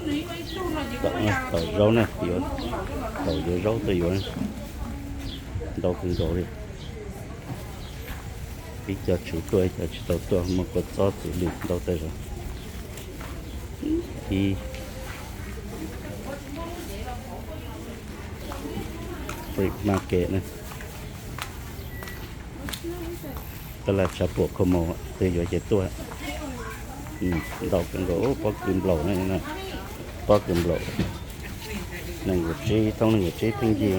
Tau zaub na, yuav, tau yuav zaub tuaj yuav ntau kawg nkaus li. Ib co tseem tuaj, ib co tsis tau tuaj, muaj kua txob txiv lws ntau tas zog. Ib flea market na. Tab laj tshav puam kho mos, twg yuav ces tuaj. Ntau kawg nkaus, pob kws nplaum na, pob kws nplaum. Nees nkaum tsib, thoob nees nkaum tsib pheej yig,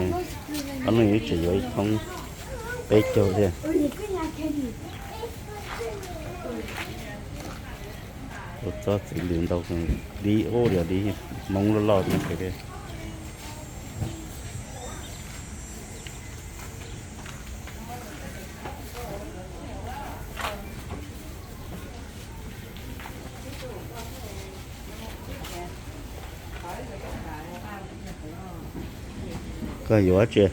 ob leeg ib tseem yuav ib thoob peb caug thiab. Ua txob txiv lws ntau, dib ub yog dib Hmoob loj loj no. Koj yuav tsi?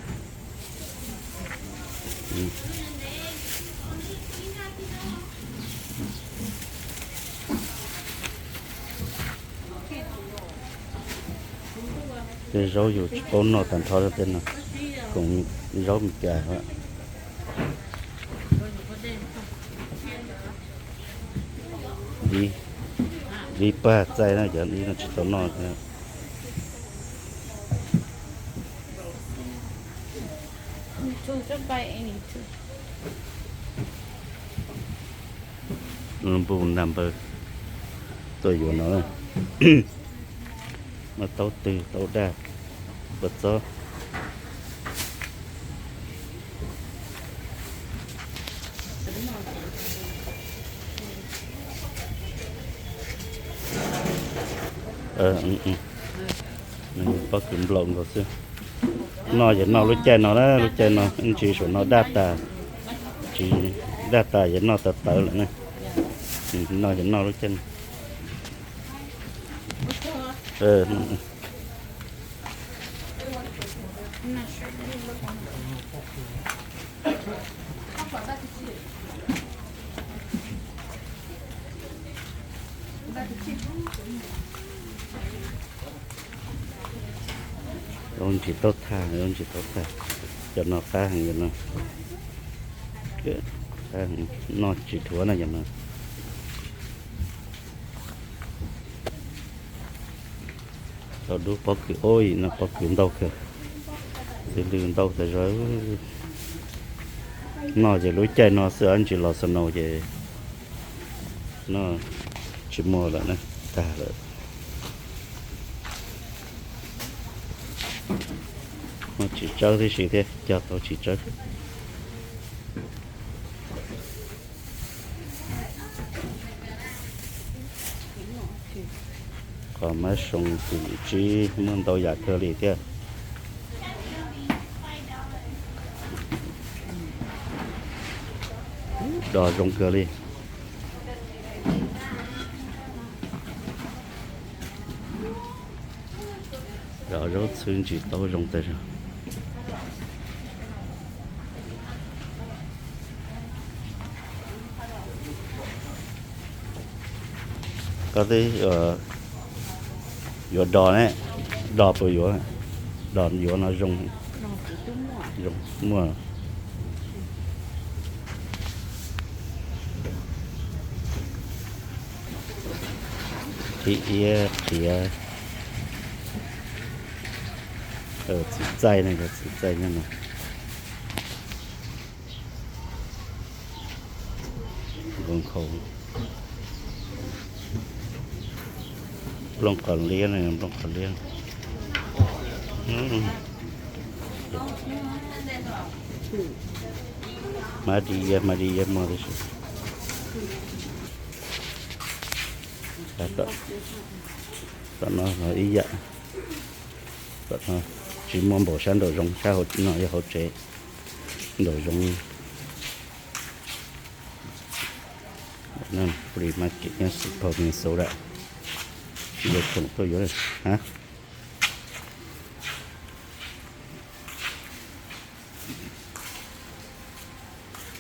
Tej zaub yus tsis paub noj tag nrho tej no, koom zaub Meskas. Dib pag txaij na, cov dib no tsis tau noj. Npus nag npawg tuaj yuav no. Muaj taub twg taub daj, kua txob. Pob kws nplaum nkaus xwb. Noj ces noj lub caij no na, lub caij no ntsis saum no daj tas, tsis daj tas ces noj tawv tawv lawm na. Noj ces noj lub caij no. Zaub ntsis taub thaj, zaub ntsis taub thaj. Cov no qab heev, cov no noj tsis dhuav na cov no. Tau dub pob kws, ua no pob kws ntau kawg, txiv lws ntau tas zog. Noj ces lub caij no xwb, ntsis los snow ces noj tsis muaj lawm na, tag lawm. Muaj txiv tsawb tib si thiab, cog tau txiv tsawb. Qhov mab soo tim tsib muaj ntau yam kawg li thiab. Do zoo kawg li. Cov zaub txhwb ntsis taub zoo tas zog. Koj twb yuav do ne, do puas yuav? Do yuav no zoo, zoo muaj. Qhib iab qhiav. Txiv txaij ne, txiv txaij nyob no. Nkaus nkhaus. Nplooj qos liab ne, nplooj qos liab. Mab di iab, mab di iab muaj tib si. Tom no ib yam, tom no tsis muaj npaum sab nraum zoov, sab hauv no yog hauv tsev, nraum zoov. Flea market nyob St. Paul, Minnesota. Tsis yog khoom tuaj yuav ha.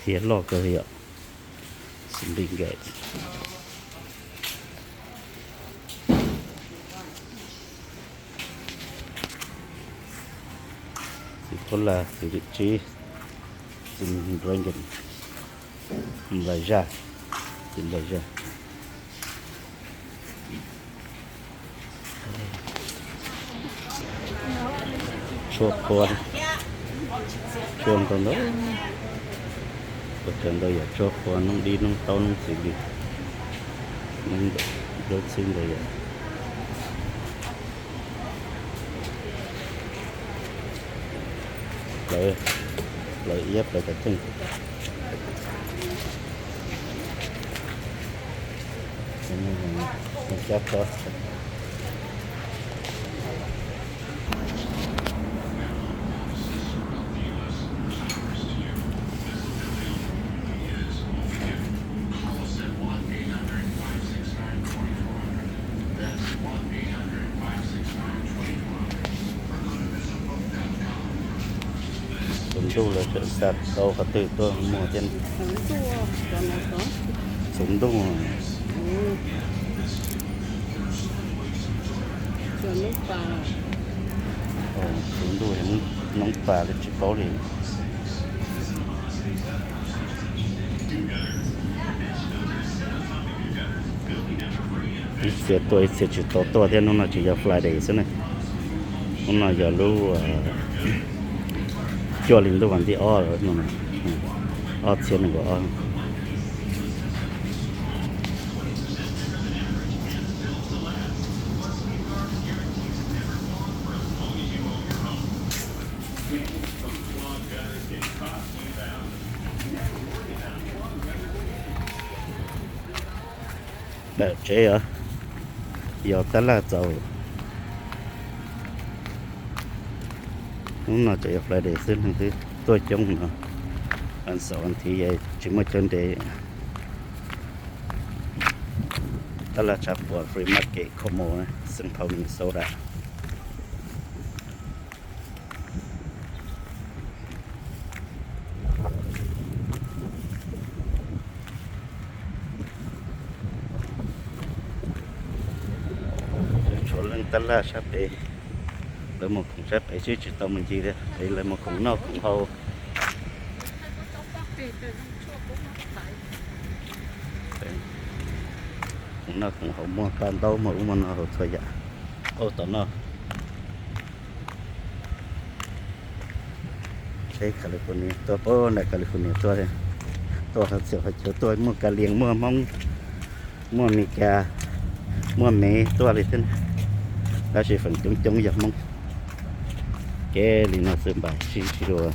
Qhiav loj kawg li os. Sleeping Gate. Thuab las, txiv lim tsib, txiv nraim nkees, nplaim zaj, txiv nplaim zaj. Tshuaj qhua, tshuaj ntau ntau, ua kawg ntau yam tshuaj qhua, noob dib noob taub noob txiv lis, noob dawb txhwb ntau yam. Plawv, plawv iab plawv kav theej. Tsaus ntuj lawm, tseem xa tau qhov twg tuaj muag thiab. Tsaus ntuj. Tsaus ntuj noob pas li tsis paub li. Ib txhia tuaj ib txhia tsis tau tuaj thiab, hnub no tsis yog Friday xwb na. Hnub no yog lub cuaj hli ntuj vas thib ob, ob txhiab nees nkaum ob. Tawm tsev os, yog tab laj txaus. Hnub no tseem yog Friday xwb, neeg twb tuaj coob no. Vas xaum vas thiv tsis muaj chaw nres. Tab laj tshav puam Flea Market Como, Saint Paul, Minnesota. Tshuav leej tab laj sab pem, lawv mus khoom sab pem xwb tsis tau mus ncig thiab, lawv mus khoom noj khoom haus. Khoom noj khoom haus muaj kaj ntaub muaj ub muaj no haus txhua yam. Ub tom no tsheb California tuaj, puag nram California tuaj, tuaj hav txiav hav cawv tuaj, muaj Kav Lias, muaj Hmoob, muaj Mes Kas, muaj Mev tuaj li thiab, tab sis feem coob coob yog Hmoob. Kev li no xwb npaj sib ntsib dua.